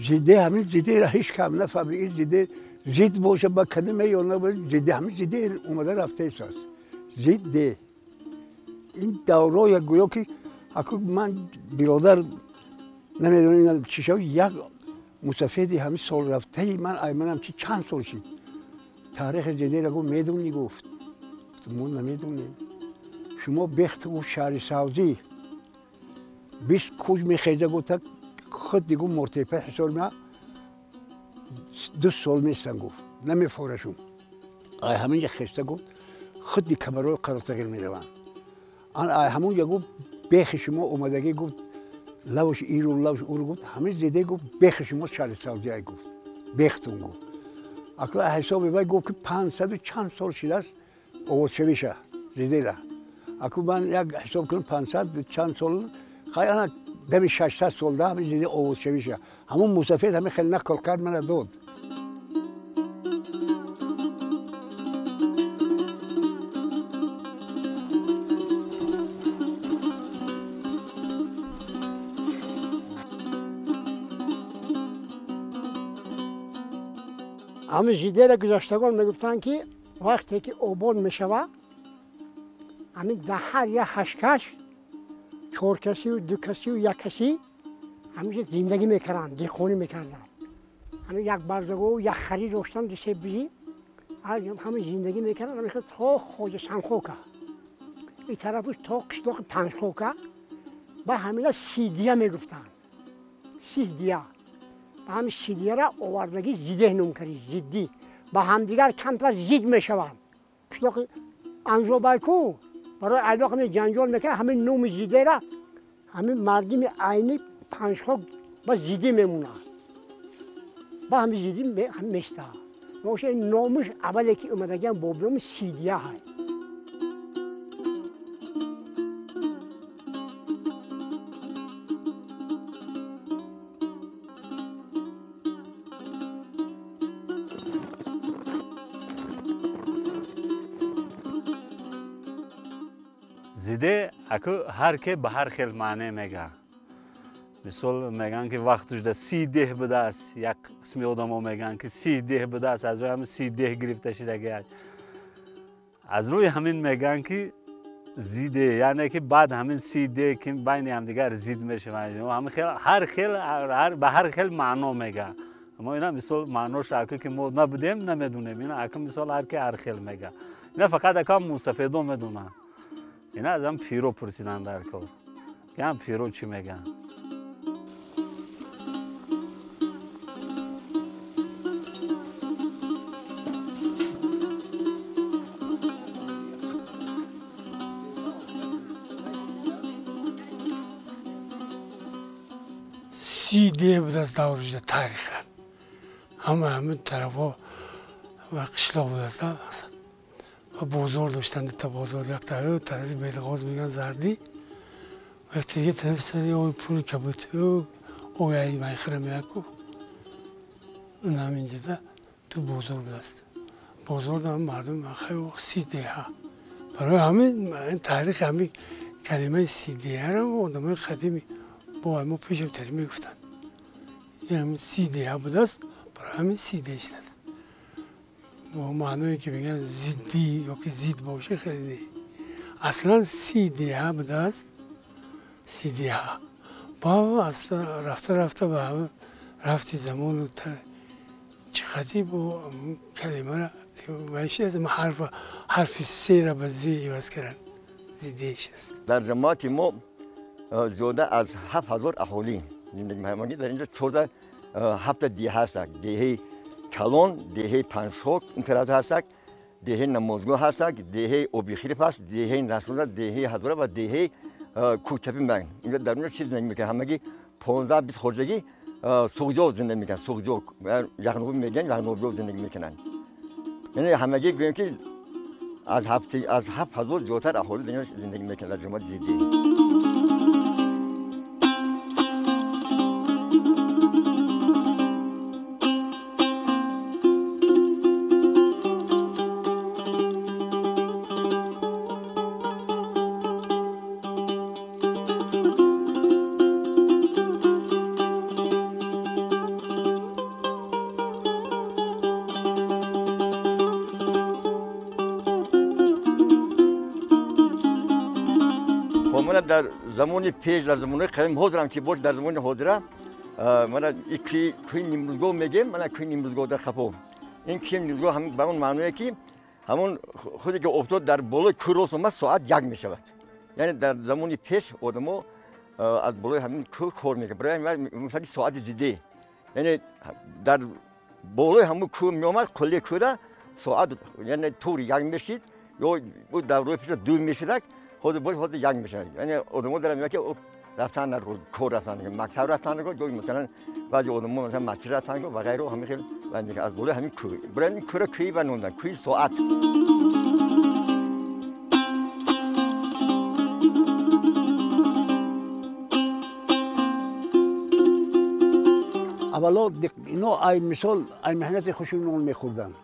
Зиде ҳамин зидеро ҳеҷ кам нафаҳмид. Ин зиде зид боша ба калима ё набошад, зиде ҳамин зиде омада рафтаистааст. Зиде. Ин давроя гӯё ки аку ман биродар намедонам чӣ шав, як мусафеди ҳамин сол рафтаи ман айманам чи чанд сол шид. Таърихи зидеро гуфт медонӣ гуфт. Мо намедонем. Шумо бехт гуфт шаҳри Савзӣ 20 куҷ мехеза гуфта худ дигу мортепа ҳисор ма 2 сол местан гуфт. Намефорашум. Ай ҳаминҷа хеста гуфт худи камарои қаротағир мераванд. Ай ҳамонҷа гуфт бехи шумо омадагӣ гуфт лавш иру лавш уру гуфт ҳамин зиде гуфт бехи шумо шаҳри Савзӣ ай гуфт. Бехтун гуфт. Аку ҳисоби вай гуфт ки 500 чанд сол шидааст овозшавиша зидера. Аку ман як ҳисоб кунам 500 чанд сол хай ана дами 600 сол да ҳамин зиде овозшавиша. Ҳамон мусафед ҳамин хеле нақл кард мана дод. Ҳамин зидера гузаштагон мегуфтанд ки вақте ки обод мешавад, ҳамин дар ҳар як ҳашткаш 4 касию 2 касию 1 каси ҳаминҷа зиндагӣ мекарданд, деҳқонӣ мекарданд. Ҳамин як барзагоҳу як хари доштанд, 2-3 бизӣ, ҳамин зиндагӣ мекарданд. Ҳамин то Хоҷа Санхока, ин тарафуш то қишлоқи Панҷхока ба ҳамина сидия мегуфтанд. Сидия. Ба ҳамин сидияра овардагӣ зидеҳ ном карди, зиддӣ. Ба ҳамдигар камтар зид мешаванд. Қишлоқи Анзобайку барои айлоқ ҳамин ҷанҷол мекард, ҳамин номи зидеҳра ҳамин мардими айни Панҷхок ба зидӣ мемонад. Ба ҳамин зидӣ местад. Вообще номаш аввале ки омадагиам бобиёми сидия ҳай. Зиде аку ҳар ке ба ҳар хел маъне мега. Мисол меган ки вақтуш да 30 деҳ будааст, як қисми одамо меган ки 30 деҳ будааст, аз рӯи ҳамин 30 деҳ гирифта шидаги. Аз рӯи ҳамин меган ки зиде, яъне ки баъд ҳамин 30 деҳ ки байни ҳамдигар зид мешаванд. Ҳамин хел ҳар хел ба ҳар хел маъно мега. Мо ина мисол маънош аку ки мо набудем намедонем. Ина аку мисол ҳар ки ҳар хел мега. Ина фақат ака мусафедо медонанд. Ина аз ҳам пиро пурсиданд дар кор. Ки ҳам пиро чӣ мегӯянд? 30 деҳ будааст давружда таърихан. Ҳама ҳамин тарафҳо қишлоқ будааст мақсад. Ва бозор доштанд, дута бозор, якта тарафи Белғоз мегӯянд Зардӣ, ва якта тарафи сари ои пули кабут, ояи майхира меяку. Ҳаминҷода ду бозор будааст. Бозор мардум 30 деҳа. Барои ҳамин таърихи ҳамин калимаи 30 деҳаро одамои қадими бо мо пешам тари мегуфтанд. Ин ҳамин 30 деҳа будааст, барои ҳамин 30 деҳ шудааст. Бо маъное ки мегӯянд зиддӣ ё ки зид боша хеле не. Аслан 30 деҳа будааст, 30 деҳа. Ба рафта рафта ба рафти замону чӣ қадӣ бо калимаро ҳарфи серо ба зе иваз карданд, зиддӣ шудааст. Дар ҷамоати мо зиёда аз 7000 аҳолӣ зиндагӣ мекунанд. Дар инҷо 14 7 деҳа ҳастанд. Деҳаи Калон, деҳаи Панҷхок ин тараф ҳастак, деҳаи Намозгоҳ ҳастак, деҳаи Обихириф ҳаст, деҳаи Насрулла, деҳаи Ҳазора ва деҳаи Кӯчапи Ман. Инҷо дар онҷо чиз зиндагӣ мекунанд. Ҳамагӣ 15-20 хоҷагӣ суғдиё зиндагӣ мекунанд. Суғдиё яғнобӣ мегӯянд, яғнобиё зиндагӣ мекунанд. Яъне ҳамагӣ гӯем ки аз 7000 зиёдтар аҳолӣ дар инҷо зиндагӣ мекунанд дар ҷамоати Зиддӣ. Мана дар замони пеш, дар замони қадим, ҳозирам ки бош, дар замони ҳозира мана кӯи Нимрӯзгоҳ мегем, мана кӯи Нимрӯзгоҳ дар Хафо. Ин кӯи Нимрӯзгоҳ ҳам ба он маъное ки ҳамон худе ки офтоб дар болои кӯҳ рост омад, соат як мешавад. Яъне дар замони пеш одамо аз болои ҳамин кӯҳ кор мекард. Барои ҳамин мисали соати зидде. Яъне дар болои ҳамон кӯҳ меомад, қуллаи кӯҳда соат яъне тури як мешид, ё дар рӯи пеша ду мешидак, ҳозир бош ҳозир як мешавад. Яъне одамо дар меояд ки рафтан дар кор рафтан, мактаб рафтан, ё масалан баъзе одамо масалан масҷид рафтан ва ғайро, ҳамин хел аз болои ҳамин кӯҳ. Барои ҳамин кӯҳро кӯҳи ба номдан, кӯҳи соат. Аввало ино ай мисол ай меҳнати хуши нон мехӯрданд.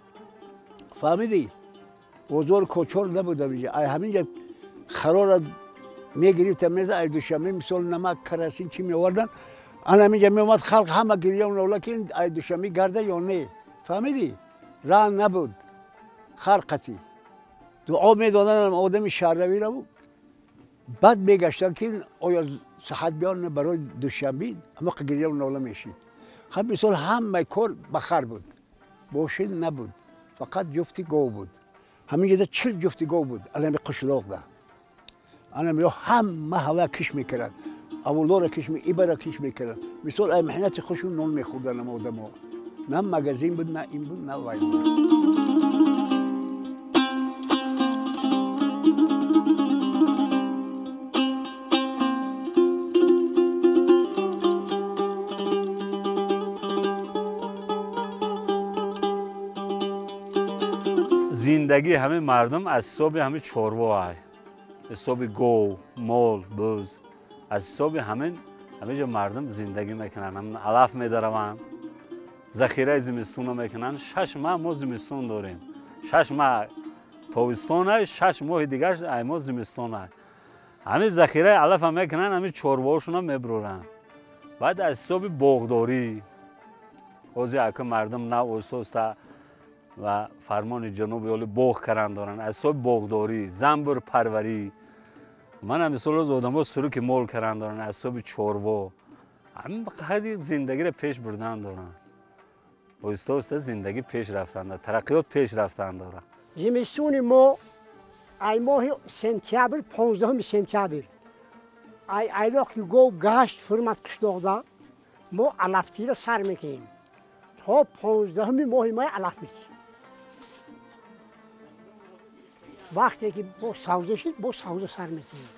Фаҳмидӣ? Бозор кочор набудам инҷа. Ай ҳаминҷа харора мегирифтам, меза ай Душанбе мисол намак, карасин чӣ меоварданд. Ана ҳаминҷа меомад халқ ҳама гиря нола ки ай Душанбе гарда ё не. Фаҳмидӣ? Раҳ набуд. Харқатӣ. Дуо медоданд одами шаҳравиро, баъд мегаштанд ки оё саҳат биёр барои Душанбе, ҳамақа гиря нола мешид. Хаб мисол ҳамаи кор ба хар буд. Мошин набуд. Фақат ҷуфти гов буд. Ҳаминҷода 40 ҷуфти гов буд. Алами қишлоқда. Анам ё ҳама ҳава киш мекард. Аввалора киш, ибара киш мекард. Мисол ай меҳнати хушун нон мехӯрданд одамо. На магазин буд, на ин буд, на вай буд. Зиндагии ҳамаи мардум аз ҳисоби ҳамин чорво ай, ҳисоби гов, мол, буз, аз ҳисоби ҳамин ҳаминҷо мардум зиндагӣ мекунанд. Ҳамин алаф медараванд, захираи зимистонро мекунанд. 6 моҳ мо зимистон дорем, 6 моҳ тобистон ай, 6 моҳи дигар ай мо зимистон ай. Ҳамин захираи алафа мекунанд, ҳамин чорвоҳошонро мебуранд. Баъд аз ҳисоби боғдорӣ ҳозир ака мардум нав оҳиста ва фармони ҷаноби олӣ боғ кардан доранд. Аз ҳисоби боғдорӣ, занбурпарварӣ, мана мисол оз одамо суруки мол кардан доранд, аз ҳисоби чорво. Ҳамин қадри зиндагиро пеш бурдан доранд. Оҳиста оҳиста зиндагӣ пеш рафтан дорад, тараққиёт пеш рафтан дорад. Зимистони мо ай моҳи сентябр, 15 сентябр, ай айлоқ ки гов гашт фурмад қишлоқда, мо алафтиро сар мекунем. То 15 моҳи май алаф метиҳем. Вақте ки бо савза шид, бо савза сар метиҳем.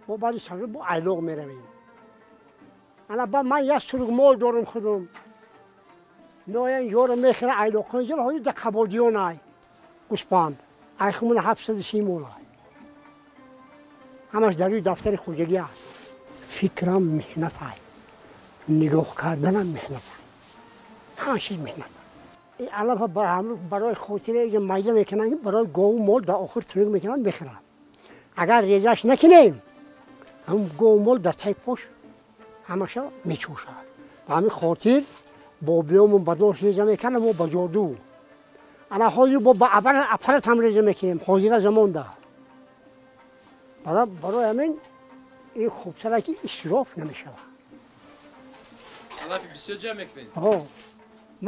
Бо баъди савза бо айлоқ меравем. Ана ба ман як сурук мол дорам худам. Меоян ёро мехӯранд айлоқҳои ҷо, ҳозир дар Қабодиён ай гӯспанд. Ай хумона 730 мол ай. Ҳамаш дар рӯи дафтари хоҷагӣ аст. Фикрам меҳнат ай, нигоҳ карданам меҳнат ай, ҳама чиз меҳнат. Ин алафа барои хотире ки майда мекунанд, барои гову мол дар охир тунук мекунанд, мехӯранд. Агар резаш накунем, ҳамн гову мол дар таи пош ҳамаша мечӯшад. Ба ҳамин хотир бобиёмон ба дош реза мекарданд, мо ба ҷоду. Ана ҳозир бо ба аппарат ҳам реза мекунем, ҳозира замонда. Барои ҳамин ин хубтар ки исроф намешавад. Алафи бисёр ҷамъ мекунед? Ҳо.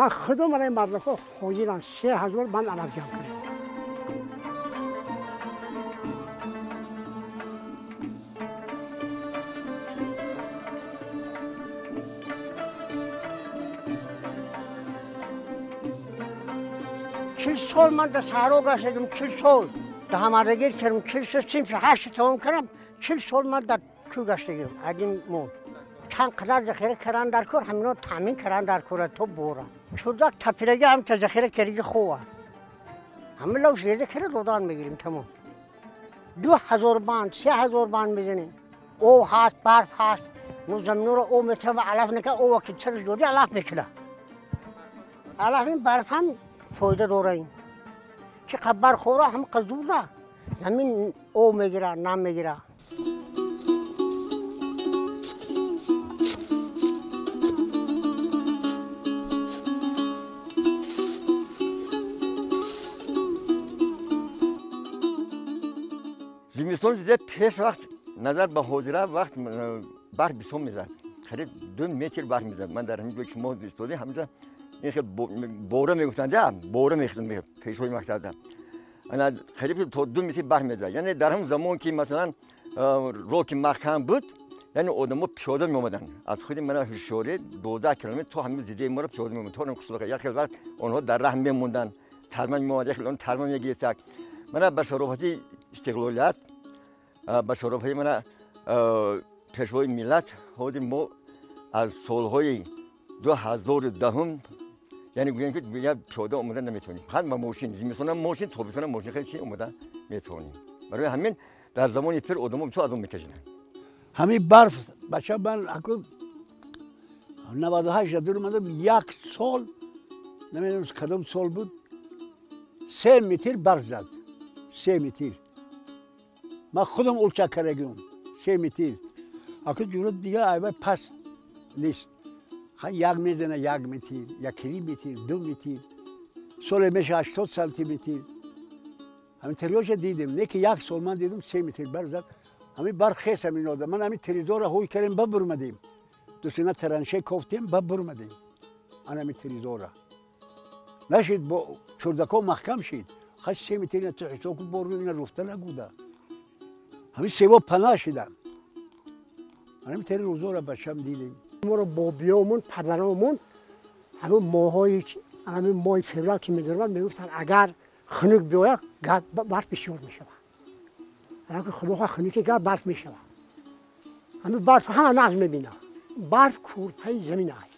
Ман худам барои мардакҳо ҳозирам 3000 банд алаф ҷамъ кунем. 40 сол ман дар саҳро гаштагим, 40 сол дар ҳамардагир кардам, 40 синфи 8 тамом кардам, 40 сол ман дар кӯ гаштагим. Аз ин мол чанд қадар захира кардан дар кор, ҳамино таъмин кардан дар кора то бора. Чурдак тапираги ҳам та захира кардаги хоб аст. Ҳама лавш реза кара додан мегирем тамом. 2000 банд, 3000 банд мезанем. Об ҳаст, барф ҳаст. Мо заминро об метавон алаф накард, об ки сараш додӣ алаф мекунад. Алаф ин барф ҳам фоида дорад. Чӣ қадр барф хӯра, ҳам қадр зуда замин об мегирад, нам мегирад. Зимистон зиде пеш вақт Назар ба ҳозира вақт барф бисёр мезад, қариб 2 метр барф мезад. Ман дар ҳамин ҷое ки шумо истодем, ҳаминҷа ин хел бора мегуфтанд, бора мехезанд пешҳои мактабда. Ана қариб то 2 метр барф мезад. Яъне дар ҳамон замон ки масалан роҳ ки маҳкам буд, яъне одамо пиёда меомаданд. Аз худи мана ҳушёрӣ 12 километр то ҳамин зиддаи моро пиёда меомаданд, то ҳамин қишлоқа. Як хел вақт онҳо дар раҳ мемонданд, тарма меомад, як хел он тарма мегирифтак. Мана ба шарофати истиқлолият, ба шарофати мана пешвои миллат, ҳозир мо аз солҳои 2010, яъне гӯем ки дигар пиёда омада наметавонем. Фақат ба мошин, зимистонам мошин, тобистонам мошин, хеле чи омада метавонем. Барои ҳамин дар замони пир одамо бисёр азоб мекашиданд. Ҳамин барф бача ман аку 98 дур омадам, як сол намедонам кадом сол буд, 3 метр барф зад. 3 метр. Ман худам улчак кардагим, 3 метр. Аку ҷурат дигар айбай пас нест. Як мезана 1 метр, 1.5 метр, 2 метр. Соле меша 80 сантиметр. Ҳамин тарёша дидем, не ки як сол ман дидам 3 метр барф зад. Ҳамин барф хес ҳамин одам. Ман ҳамин терезора ҳуй кардем, бабурмадем. Ду сена таранше кофтем, бабурмадем. Ан ҳамин терезора. Нашид бо чурдако маҳкам шид. Хаш 3 метр ина ту ҳисоб кун, бору ина руфта нагуда. Ҳамин сево пана шидан. Ҳамин тери рӯзора бачам дидем. Моро бобиёмон, падаромон ҳамин моҳҳои ҳамин моҳи феврал ки медаромад, мегуфтанд агар хунук биёяд, барф бисёр мешавад. Агар худо хоҳад хунуки гар барф мешавад. Ҳамин барф ҳама нағз мебинад. Барф кӯрпаи замин аст.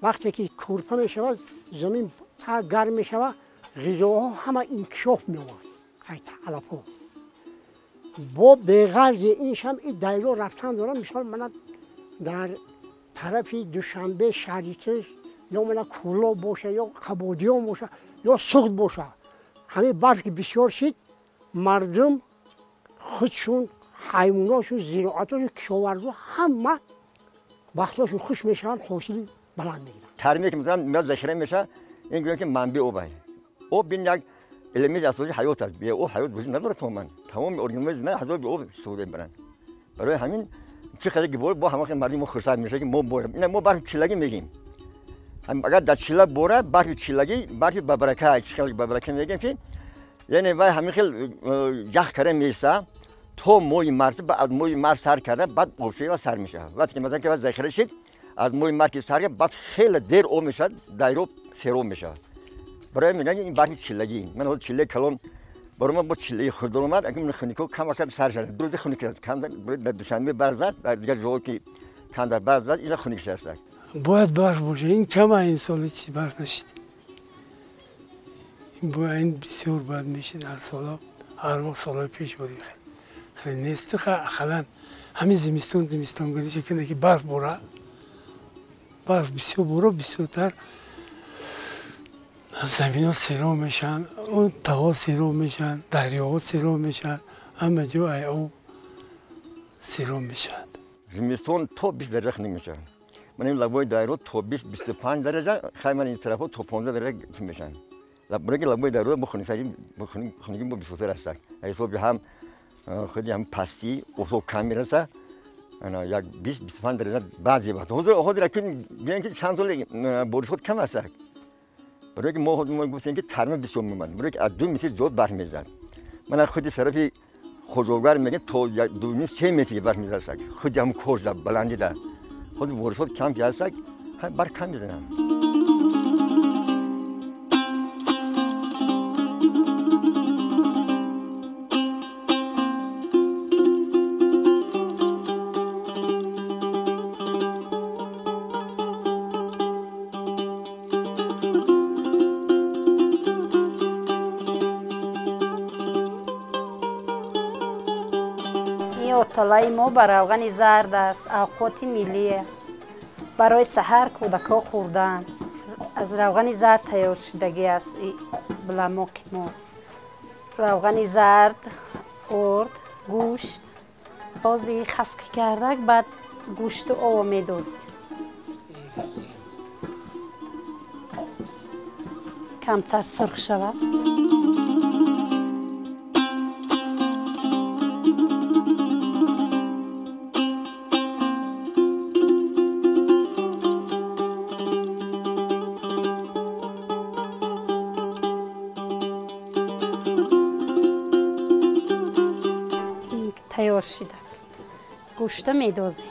Вақте ки кӯрпа мешавад, замин та гарм мешавад, ғизоҳо ҳама инкишоф меёбанд, алафҳо. Бо беғарзи ин шам ин дайро рафтан дорам. Мисол мана дар тарафи Душанбе шаҳритеш ё мана Кӯлоб боша, ё Қабодиён боша, ё Суғд боша, ҳамин барф ки бисёр шид, мардум худшун, ҳайвоношун, зироатошун, кишоварзо ҳама вақтошун хуш мешаванд, ҳосили баланд мегиранд. Тарме ки масалан меояд захира мешавад, ин гӯянд ки манбаи об аст. Об ин як элементи асосии ҳаёт аст. Бе об ҳаёт вуҷуд надорад тамоман. Тамоми организмҳои зинда аз об истифода мебаранд. Барои ҳамин чӣ қадар ки бор, бо ҳама хел мардуми мо хурсанд мешавад ки мо борем. Ина мо барфи чиллагӣ мегӯем. Агар дар чилла бора, барфи чиллагӣ, барфи бабарака, чӣ қадар бабарака мегӯем ки яъне вай ҳамин хел ях карда меиста то моҳи март, аз моҳи март сар карда, баъд обшӯӣ сар мешавад. Вақте ки масалан ки вай захира шид, аз моҳи март ки сар кард, баъд хеле дер об мешавад, дайро сероб мешавад. Барои мегӯянд ин барфи чиллагӣ. Ман ҳозир чиллаи калон барои ман бо чиллаи хурд омад, агар хуникҳо кам кам сар шуданд. Ду рӯзи хунук шуд, кам дар Душанбе барф зад, дар дигар ҷоҳо ки камтар барф зад, инҷа хунук шудааст. Бояд барф бошад. Ин кам ин сол ҳеҷ барф нашид. Ин бояд ин бисёр бояд мешид ҳар сола, ҳар вақт солҳои пеш буд. Хеле нест ақаллан ҳамин зимистон зимистонгардиша кунад ки барф бора. Барф бисёр бора, бисёртар заминҳо сероб мешаванд, он таҳо сероб мешаванд, дарёҳо сероб мешаванд, ҳама ҷо ай об сероб мешавад. Зимистон то 20 дараҷа хунук мешавад. Ман ин лабои дайро то 20-25 дараҷа, хай ман ин тарафҳо то 15 дараҷа хунук мешаванд. Барои ки лабои дайро бо хунукӣ бо бисёртар аст. Ҳисоби ҳам худи ҳам пастӣ, офтоб кам мерасад, як 20-25 дараҷа баъзе вақт. Ҳозир акун бигӯем ки чанд сол боришот кам аст. Барои ки мо гуфтем ки тарма бисёр меомад, барои ки аз 2 метр зиёд барф мезад. Ман худи тарафи Хоҷогар мегӯям то 2.5-3 метр барф мезад. Худи ҳам кожда баландида. Ҳозир боришот кам ки аст, барф кам мезанад. Оталаи мо ба равғани зард аст, авқоти миллӣ аст. Барои саҳар кӯдакҳо хӯрдан. Аз равғани зард тайёр шудагӣ аст биламоқи мо. Равғани зард, орд, гӯшт. Бози хафки кардак, баъд гӯшту ово медозем. Камтар сурх шавад. Тайёр шида. Гӯшта медозем.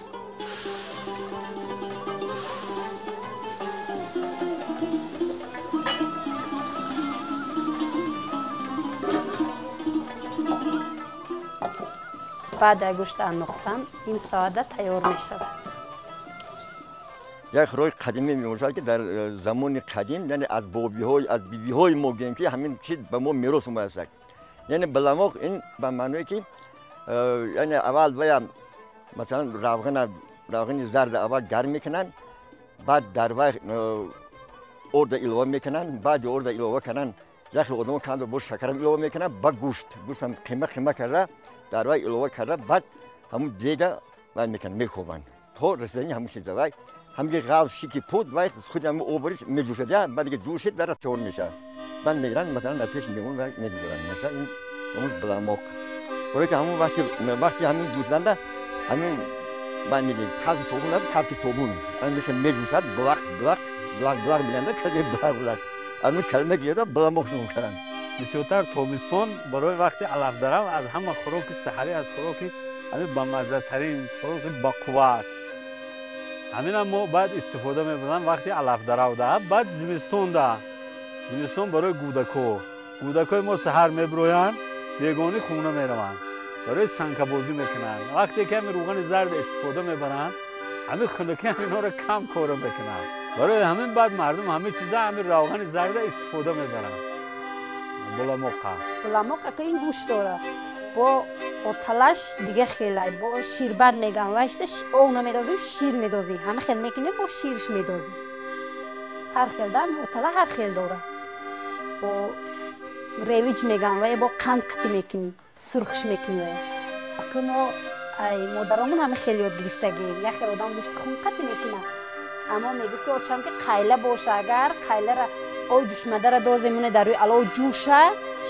Баъд аз гӯшт андохтан ним соата тайёр мешавад. Як хӯроки қадимӣ мебошад, ки дар замони қадим, яъне аз бобиҳои, аз бибиҳои мо гӯем, ки ҳамин чиз ба мо мерос омадааст. Яъне баламоқ ин ба маъное ки яъне аввал вая масалан равғани зарда аввал гарм мекунанд, баъд дар вай орда илова мекунанд, баъди орда илова кардан як хел одамо кандо бо шакарам илова мекунанд, ба гӯшт, гӯштам қима қима карда дар вай илова карда, баъд ҳамун дега вай мекунанд, мехобанд то расидани ҳамун чиза. Вай ҳамги ғалф шики пуд вай худи ҳамун обриш меҷӯшад, я баъд дига ҷӯшид дара тайёр мешавад. Баъд мегиранд, масалан дар пеши меҳмон вай мегузоранд. Масалан ин ҳамун баламоқ. Барои ки ҳамун вақти ҳамин ҷӯшиданда ҳамин баъд мегӯем калки собун набуд, калки собун ҳамин мехе меҷӯшад, булақ булақ булақ булақ мегӯянд, калки булақ булақ ҳамин калима гирда баламоқ шумо карданд. Бисёртар тобистон барои вақти алафдарав аз ҳама хӯроки саҳарӣ, аз хӯроки ҳамин бамаззатарин хӯроки бақувват ҳаминам мо баъд истифода мебарам вақти алафдаравда. Баъд зимистонда, зимистон барои гӯдако, гӯдакои мо саҳар мебироянд, бегонӣ хона мераванд, барои санкабозӣ мекунанд. Вақте ки ҳамин рӯғани зард истифода мебаранд, ҳамин хунукӣ ҳаминҳоро кам кора мекунанд. Барои ҳамин баъд мардум ҳамин чиза ҳамин равғани зарда истифода мебаранд. Буламоқа. Буламоқа ки ин гӯшт дорад, бо оталаш дига хелай, бо ширбат мегӯям, вайшта об намедозӣ, шир медозӣ, ҳама хел мекунӣ, бо ширш медозӣ. Ҳар хел да отала ҳар хел дорад. Бо ревиҷ мегӯям, вай бо қанд қатӣ мекунӣ, сурхш мекунӣ вай. Аку мо ай модаромон ҳама хел ёд гирифтагием. Як хел одам гӯшти хун қатӣ мекунад. Аммо мегуфт ки очам ки қайла боша, агар қайлара об ҷӯшмадара дозем, моне дар рӯи алов ҷӯша,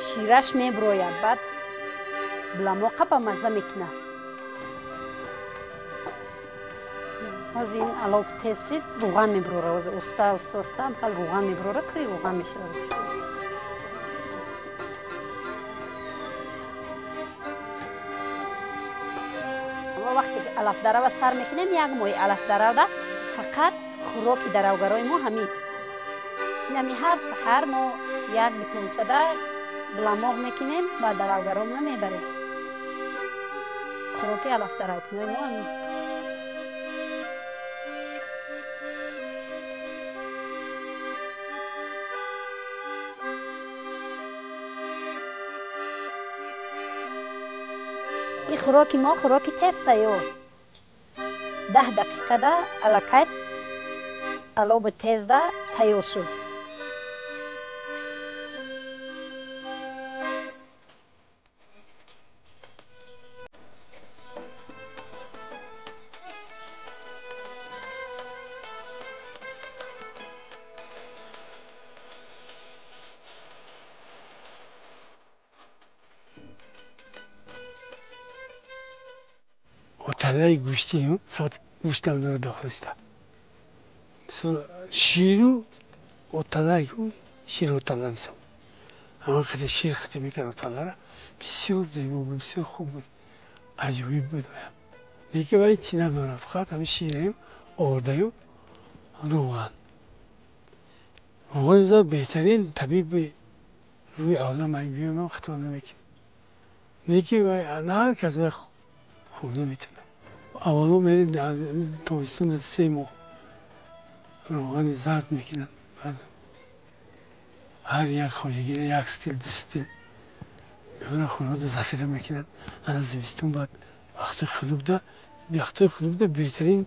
шираш мебирояд, баъд буламоқа ба мазза мекунад. Ҳозир ин алов тез шид, рӯған мебирора. Ҳозир оста оста оста ҳамхел рӯған мебирора, пури рӯған мешавад. Вақте ки алафдарава сар мекунем, як моҳи алафдаравда фақат хӯроки даравгарои мо ҳамин. Ҳами ҳар саҳар мо як битончада буламоқ мекунем ва даравгаромона мебарем. Хӯроки алафдаравкунои мо ҳамин. Ин хӯроки мо хӯроки тез тайёр. 10 дақиқада аллакай алоби тезда тайёр шуд. Оталаи гӯштӣ соат гӯштам дорад дохилашда. Мисол ширу оталай шир отала мисол. Ҳамон қадар шир қати мекард оталара бисёр зебо буд, бисёр хуб буд, аҷоиб буд. Лекин вай чӣ надорад, фақат ҳамин шираю овардаю рӯған. Рӯғани зард беҳтарин табиби рӯи олам, ман гӯям хато намекунам. Лекин вай на ҳар кас вай хӯрда метавонад. Аввало мерем тобистон 3 моҳ рӯғани зард мекунанд. Ҳар як хоҷагира як стил, 2 стил меоранд, хонаҳода захира мекунанд. Ана зимистон баъд вақтҳои хунукда, вақтҳои хунукда беҳтарин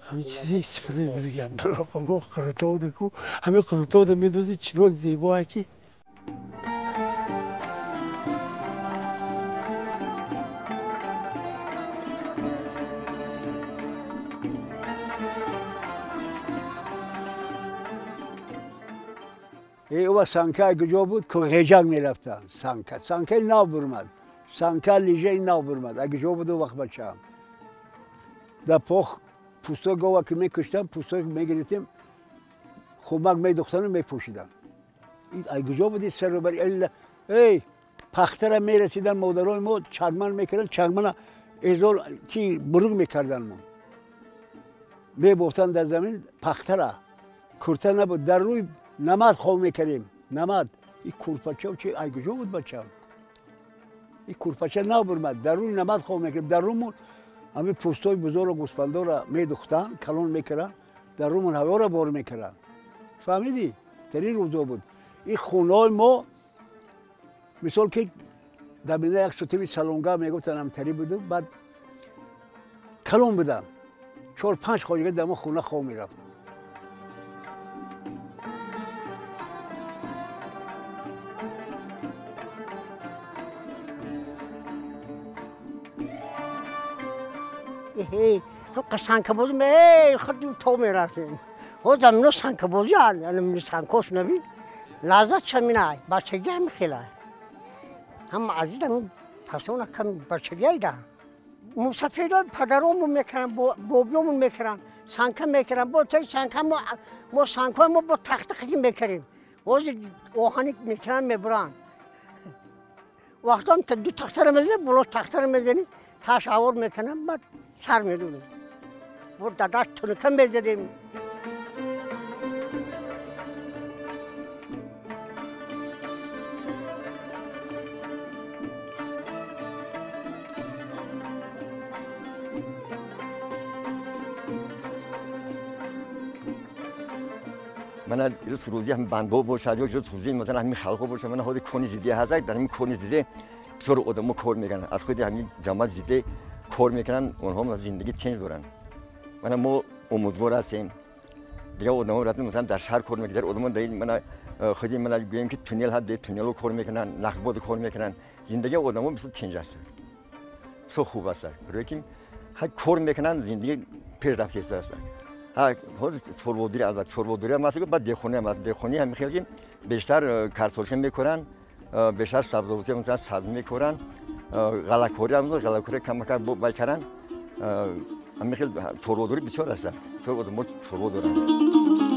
ҳамин чизе истифода мебарад. Мо қурутовда ку ҳамин қурутовда медозӣ, чунон зебое ки ва санка куҷо буд? Кӯғеҷак мерафтанд. Санка, санкаи нав бурмад, санка лижаи нав бурмад. Куҷо буд вақт бачаам? Дар пох пӯсто гова ки мекуштам, пӯсто мегирифтем, хумак медухтану мепӯшидам. Куҷо буди сару бар эй Пахтара мерасидан модарои мо чарман мекарданд, чармана эзор чи буруг мекарданд мо. Мебофтанд дар замин пахтара. Курта набуд, дар рӯи намад хоб мекардем. Намад. И курпача чи ай куҷо буд бачам? И курпача набурмад, дар рӯи намад хоб мекардем. Дар рӯмон ҳамин пӯстои бузору гӯспандора медухтанд, калон мекарданд, дар рӯмон ҳавора бор мекарданд. Фаҳмидӣ? Дар ин рӯзо буд. Ин хонаҳои мо мисол ки дар бина як сутуни салонга мегуфтанд ҳамтарӣ буду, баъд калон буданд. 4-5 хоҷага дар мо хона хоб мерафт. Санкабозӣ худ то мерафтем. Ҳозир амино санкабозӣ санкош набин лаззат чамина бачагӣ ҳами хела. Ҳама азиз ами пасона кам бачагӣ айда. Мусафирҳо падаромон мекаранд, бобиёмон мекаранд, санка мекаранд. Бо тари санка мо санкҳои мо бо тахта қидим мекардем. Ҳозир оҳани мекаранд, мебуранд. Вақтам ду тахтаро мезанем, боло тахтаро мезанем, таш авор мекунам, баъд сар медонем. Бо дадаш тунука мезадем. من روزی هم بندو باشه یا روزی مثلا همین خلقو باشه من خود کونی زیده هست در همین کونی زیده بسیار آدمو کار میکنن از خود همین جماعت زیده کار میکنن اونها هم زندگی چنج دارن من ما امیدوار هستیم دیگه آدم‌ها رفتن مثلا در شهر کار میکنن آدم‌ها در من خودی من گویم که تونل هست در تونل کار میکنن نخباد کار میکنن زندگی آدم‌ها بسیار چنج است بسیار خوب است برای که هر کار میکنن زندگی پیش رفته است ها حوز چربودری البته چربودری هم هست بعد دهخونی هم هست دهخونی هم خیلی بیشتر کارتوشن میکنن بیشتر سبزیجات مثلا سبز میکنن غله‌کاری هم غله‌کاری کم کم بکنن هم خیلی چربودری بسیار هست چربود ما چربود دارن.